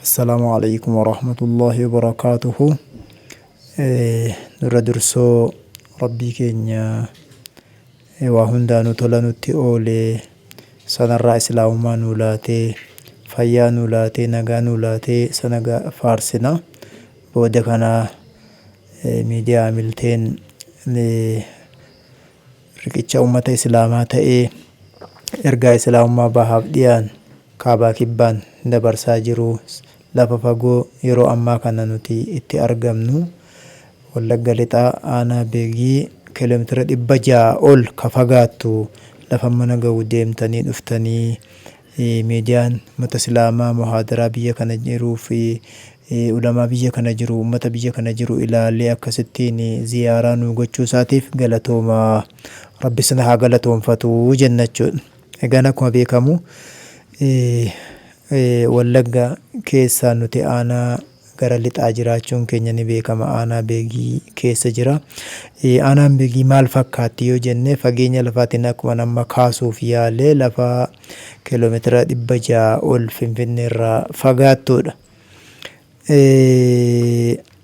Assalaamu Aleeykum Warahmatullaahi Wabarakaatuhu. Dura dursoo Rabbii keenya waa hundaanuu tola nutti oolee sanarraa islaamummaa nuu laatee fayyaa nuu laatee nagaa nuu laatee sana faarsina. Booda kana miidiyaa Milteen riqicha ummata Islaamaa ta'ee ergaa Islaamummaa bahaaf dhiyaan, kaabaa kibbaan dabarsaa jiru lafa fagoo yeroo ammaa kana nuti itti argamnu Wallagga Lixaa aanaa Begii kilomeetira 600 ol ka fagaattu lafa mana ga'u deemtanii dhuftanii miidiyaan ummata Islaamaa muhaadaraa biyya kana jiruu fi ulamaa biyya kana jiru ummata biyya kana jiru ilaalee akkasittiin ziyaaraa nuu gochuu isaatiif galatoomaa rabbi isin haa galatoomfatu jenna jechuudha. Egaan akkuma beekamu Wallagga keessaa nuti aanaa gara lixaa jiraachuun keenya ni beekama aanaa Beegii keessa jira. Aanaan Beegii maal fakkaatti yoo jenne fageenya lafaatiin akkuma amma kaasuuf yaale lafa kiiloomeetira 600 ol Finfinnee irraa fagaattuudha.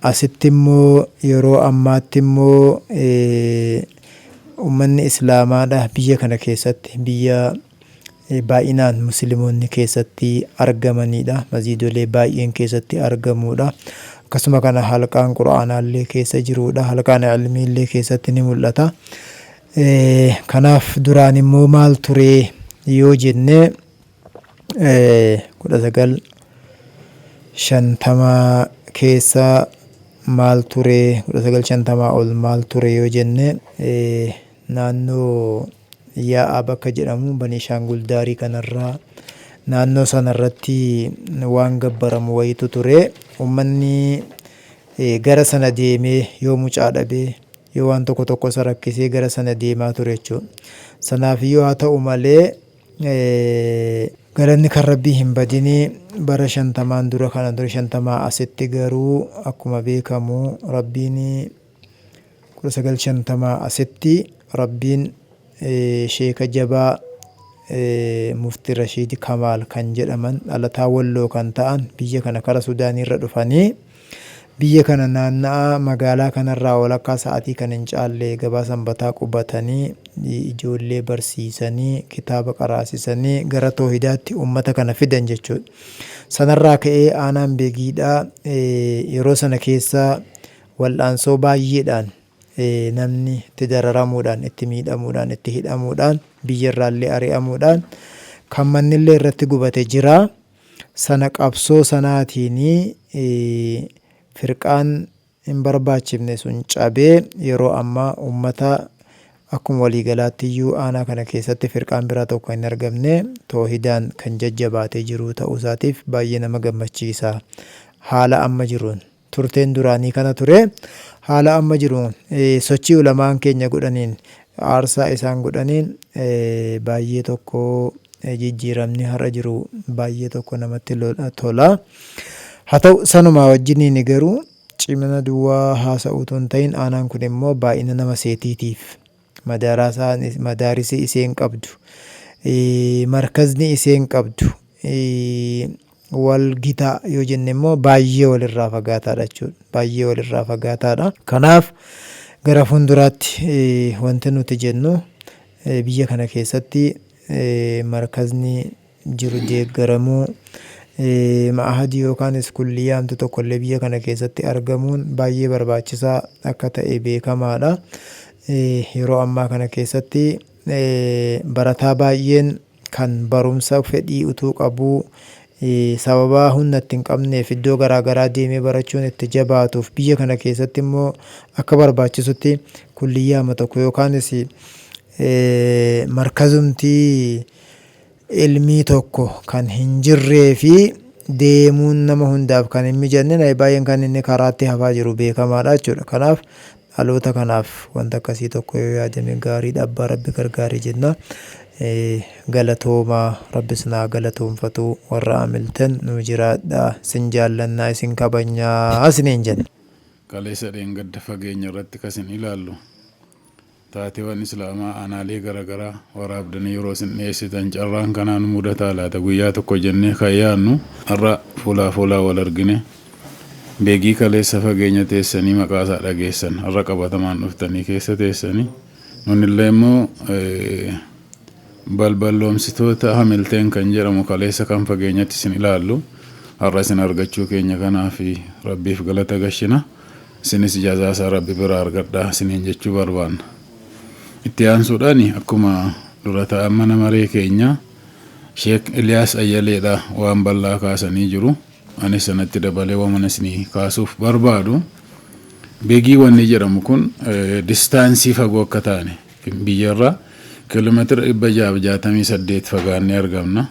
Asitti immoo yeroo ammaatti immoo uummanni Islaamaadha biyya kana keessatti biyya baay'inaan Musliimonni keessatti argamaniidha. Masjiidolee baay'een keessatti argamuudha. Akkasuma kana halqaan Qur'aanaallee keessa jiruudha. Halqaan ilmiillee keessatti ni mul'ata. Kanaaf duraan immoo maal ture yoo jenne 1950 keessa maal ture, 1950 ol maal ture yoo jenne, naannoo Yaa'aa bakka jedhamu Baniishaangul Daarii kanarraa naannoo sanarratti waan gabbaramu wayiitu ture. Uummanni gara sana deemee yoo mucaa dhabee yoo waan tokko tokko isa rakkisee gara sana deemaa ture jechuudha. Sanaafiyyuu haa ta'u malee galanni kan Rabbii hin badini bara shantamaan dura kana dura shantamaa asitti garuu akkuma beekamu Rabbiin 1950 asitti Rabbiin sheeka jabaa Mufti Rashiid Kamaal kan jedhaman dhalataa Walloo kan ta'an biyya kana kara Sudaanii irra dhufanii biyya kana naanna'a magaalaa kanarraa walakkaa sa'aatii kan hin caalle gabaa sanbataa qubatanii ijoollee barsiisanii kitaaba qaraasisanii gara toohidaatti ummata kana fidan jechuudha. Sanarraa ka'ee aanaan Beegiidhaa yeroo sana keessa wal'aansoo baay'eedhaan namni itti dararamuudhaan, itti miidhamuudhaan, itti hidhamuudhaan, biyyarraallee ari'amuudhaan kan mannillee irratti gubate jira. Sana qabsoo sanaatiin firqaan hin barbaachifne sun cabee yeroo ammaa ummata akkuma waliigalaatti iyyuu aanaa kana keessatti firqaan biraa tokko hin argamne toohidaan kan jajjabaatee jiru ta'uu isaatiif baay'ee nama gammachiisa haala amma jiruun. Turteen duraanii kana ture. Haala amma jiruun sochii ulamaan keenya godhaniin aarsaa isaan godhaniin baay'ee tokko jijjiiramni har'a jiru baay'ee tokko namatti tola. Haa ta'u sanumaa wajjiniin garuu cimina duwwaa haasa'uu utuu hin ta'in aanaan kun immoo baay'ina nama seetiitiif madaarisii iseen qabdu markazni iseen qabdu wal gitaa yoo jenne immoo baay'ee walirraa fagaataadha jechuudha. Baay'ee walirraa fagaataadha. Kanaaf gara fuulduraatti wanti nuti jennu biyya kana keessatti markazni jiru deeggaramuu ma'ahadii yookaanis kulliyyaamti tokkollee biyya kana keessatti argamuun baay'ee barbaachisaa akka ta'e beekamaadha. Yeroo ammaa kana keessatti barataa baay'een kan barumsa fedhii utuu qabuu sababa humna itti hin qabneef iddoo garaa garaa deemee barachuun itti jabaatuuf biyya kana keessatti immoo akka barbaachisutti kulliyyaama tokko yookaanis markazumtii ilmii tokko kan hin jirree fi deemuun nama hundaaf kan hin mijanne namni baay'een kan inni karaatti hafaa jiru beekamaadha jechuudha. Kanaaf Dhaloota kanaaf wanta akkasii tokko yoo yaadame gaariidha abbaa rabbi gargaari jenna. Galatoomaa rabbi isin haa galatoomfatu warra amiltan nuu jiraadha isin jaallannaa isin kabajnaa isiniin jenna. Kaleessa dheengadda fageenya irratti ka isin ilaallu. Taateewwan Islaamaa aanaalee garaagaraa waraabdanii yeroo isin dhiyeessitan carraan kanaan mudataa laata guyyaa tokko jennee kan yaadnu har'a fuulaa fuulaa wal argine. Beegii kaleessa fageenya teessanii maqaa isaa dhageessan har'a qabatamaan dhuftanii keessa teessanii nunillee immoo balballoomsitoota Hamilteen kan jedhamu kaleessa kan fageenyatti isin ilaallu har'a isin argachuu keenya kanaaf Rabbiif galata gashina. Isinis jazaa isaa Rabbi biraa argadhaa isiniin jechuu barbaanna. Itti aansuudhaan akkuma dura ta'an mana maree keenya Sheek Iliyaas Ayyaleedha waan bal'aa kaasanii jiru. Anis sanatti dabalee waan isinii kaasuuf barbaadu. Beegii wanni jedhamu kun distaansii fagoo akka taane biyyarraa kiiloomeetira 668 fagaannee argamna.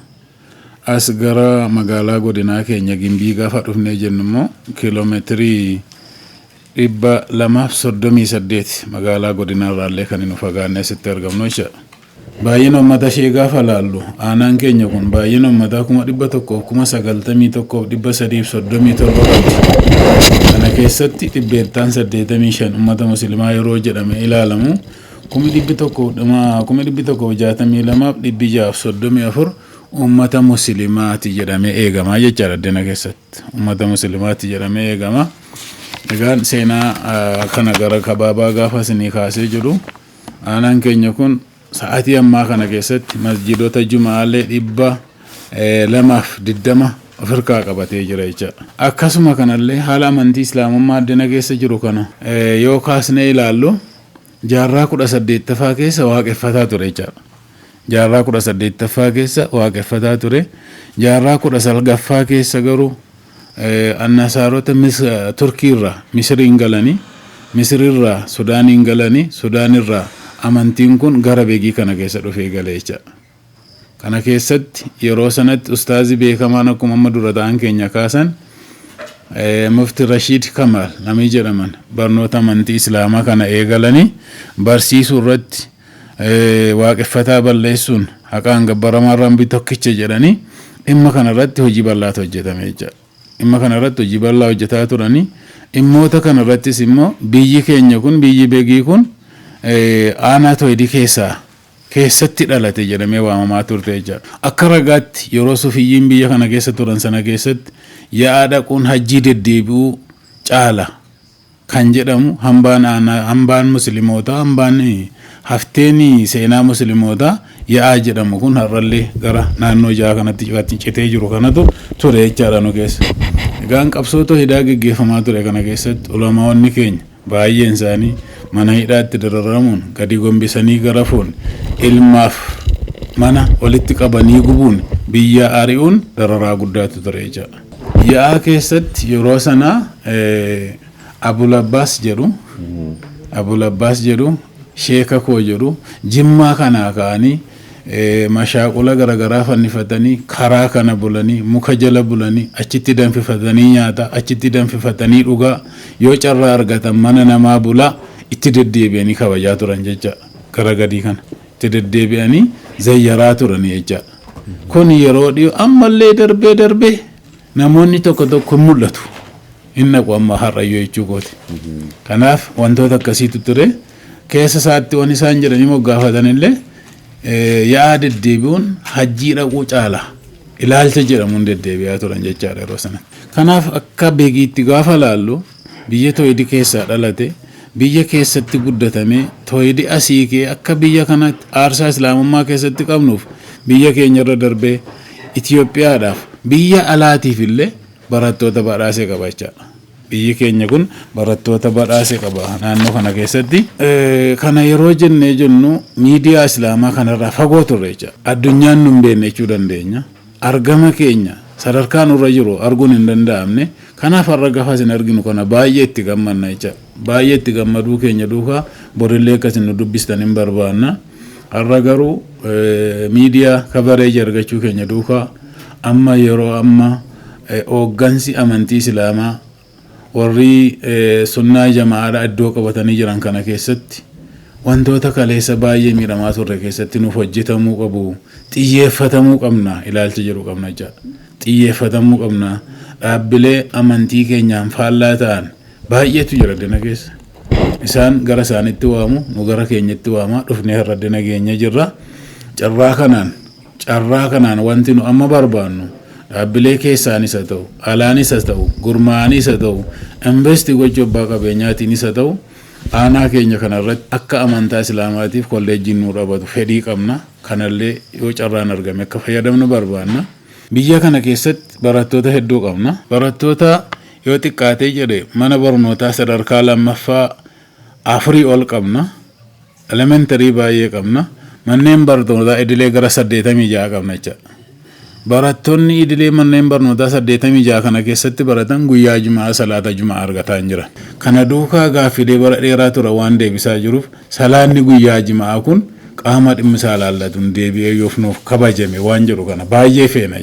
As gara magaalaa godinaa keenya Gimbii gaafa dhufnee jennu immoo kiiloomeetirii 238 magaalaa godinaa irraallee kan nu fagaannee asitti argamnu jechuudha. Baay'ina uummata ishee gaafa laallu aanaan keenya kun baay'ina uummataa 191,337 qabdi. Kana keessatti 85% uummata musliimaa yeroo jedhame ilaalamu 162,634 uummata musliimaati jedhamee eegama jechaadha addana keessatti. Uummata musliimaati jedhamee eegama. Egaan seenaa kana gara kabaabaa gaafa isinii kaasee jiru aanaan keenya kun sa'aatii ammaa kana keessatti masjiidota juma'aalee 220 of harkaa qabatee jira jechaadha. Akkasuma kanallee haala amantii islaamummaa addana keessa jiru kana yoo kaasnee ilaallu jaarraa 18ffaa keessa waaqeffataa ture jechaadha. Jaarraa 18ffaa keessa waaqeffataa ture. Jaarraa 19ffaa keessa garuu annasaarota Turkiirraa Misiriin galanii, Misirirraa Sudaaniin galanii, Sudaanirraa amantiin kun gara Beegii kana keessa dhufee gale jechaadha. Kana keessatti yeroo sanatti ustaazii beekamaan akkuma amma dura ta'an keenya kaasan Mufti Rashiid Kamaal namni jedhaman barnoota amantii Islaamaa kana eegalanii barsiisuu irratti waaqeffataa balleessuun haqaan gabbaramaa Rabbi tokkicha jedhanii dhimma kana irratti hojii bal'aatu hojjetame jechaadha. Dhimma kana irratti hojii bal'aa hojjetaa turanii dhimmoota kana irrattis immoo biyyi keenya kun biyyi Beegii kun aanaa Toyidii keessatti dhalate jedhamee waamamaa turte jechaadha. Akka ragaatti yeroo sufiyyiin biyya kana keessa turan sana keessatti yaa'aa dhaquun hajjii deddeebi'uu caala kan jedhamu hambaan aanaa hambaan muslimootaa hambaan hafteen seenaa muslimootaa yaa'aa jedhamu kun har'allee gara naannoo ja'a kanatti citee jiru kanatu ture jechaadha nu keessa. Egaan qabsoo toohidaa geggeeffamaa ture kana keessatti ulamaa'onni keenya baay'een isaanii mana hidhaatti dararamuun gadi gombisanii garafuun ilmaaf mana walitti qabanii gubuun biyya ari'uun dararaa guddaatu ture jechaadha. Yaa'aa keessatti yeroo sana Abul Abbaas jedhu, Abul Abbaas jedhu, sheeka koo jedhu, Jimmaa kanaa ka'anii mashaaqula garaagaraa fannifatanii karaa kana bulanii muka jala bulanii achitti danfifatanii nyaata achitti danfifatanii dhugaa yoo carraa argatan mana namaa bulaa itti deddeebi'anii kabajaa turan jecha gara gadii kana itti deddeebi'anii zayyaraa turan jecha. Kun yeroo dhiyoo ammallee darbee darbee namoonni tokko tokko hin mul'atu. Hin naqu amma har'ayyoo jechuu kooti. Kanaaf wantoota akkasiitu ture. Keessa isaatti waan isaan jedhanii moggaafatan illee yaa'aa deddeebi'uun hajjii dhaquu caala. Ilaalcha jedhamuun deddeebi'aa turan jechaadha yeroo sanatti. Kanaaf akka Beegiitti gaafa laallu biyya Tooyidii keessaa dhalate biyya keessatti guddatamee Tooyidii asii kee akka biyya kanatti aarsaa islaamummaa keessatti qabnuuf biyya keenya irra darbee Itoophiyaadhaaf biyya alaatiif illee barattoota badhaasee qaba jechaadha. Biyyi keenya kun barattoota badhaasee qaba naannoo kana keessatti. Kana yeroo jennee jennu miidiyaa islaamaa kanarraa fagoo turre jechaadha. Addunyaan nu hin beekne jechuu dandeenya. Argama keenya sadarkaa nurra jiru arguun hin danda'amne. Kanaaf har'a gaafa isin arginu kana baay'ee itti gammanna jechaadha. Baay'ee itti gammaduu keenya duukaa borillee akka isin nu dubbistan hin barbaanna. Har'a garuu miidiyaa kabareeji argachuu keenya duukaa amma yeroo amma hooggansi amantii islaamaa warri sunnaa jamaa'aadha iddoo qabatanii jiran kana keessatti wantoota kaleessa baay'ee miidhamaa turre keessatti nuuf hojjetamuu qabu xiyyeeffatamuu qabna ilaalcha jedhu qabna jechaadha. Xiyyeeffatamuu qabna dhaabbilee amantii keenyaan faallaa ta'an baay'eetu jira addana keessa. Isaan gara isaanitti waamu, nu gara keenyatti waama, dhufnee har'a nageenya jirra. Carraa kanaan wanti nu amma barbaannu, dhaabbilee keessaanis haa ta'u, alaanis haa ta'u, gurmaa'anis haa ta'u, invest gochuu abbaa qabeenyaatiinis haa ta'u, aanaa keenya kanarratti akka amantaa Islaamaatiif kolleejjiin nuu dhabatu fedhii qabna. Kanallee yoo carraan argame akka fayyadamnu barbaanna. Biyya kana keessatti barattoota hedduu qabna. Barattoota yoo xiqqaatee jedhe mana barnootaa sadarkaa lammaffaa afurii ol qabna. Elementary baay'ee qabna. Manneen barnootaa idilee gara 86 qabna jechaadha. Barattoonni idilee manneen barnootaa 86 kana keessatti baratan guyyaa Jumaa salaata Jumaa argataa hin jiran. Kana duukaa gaaffilee bara dheeraa ture waan deebisaa jiruuf, salaanni guyyaa Jumaa kun qaama dhimmisaa ilaallatuun deebi'ee yoo nuuf kabajame waan jedhu kana baay'ee feena.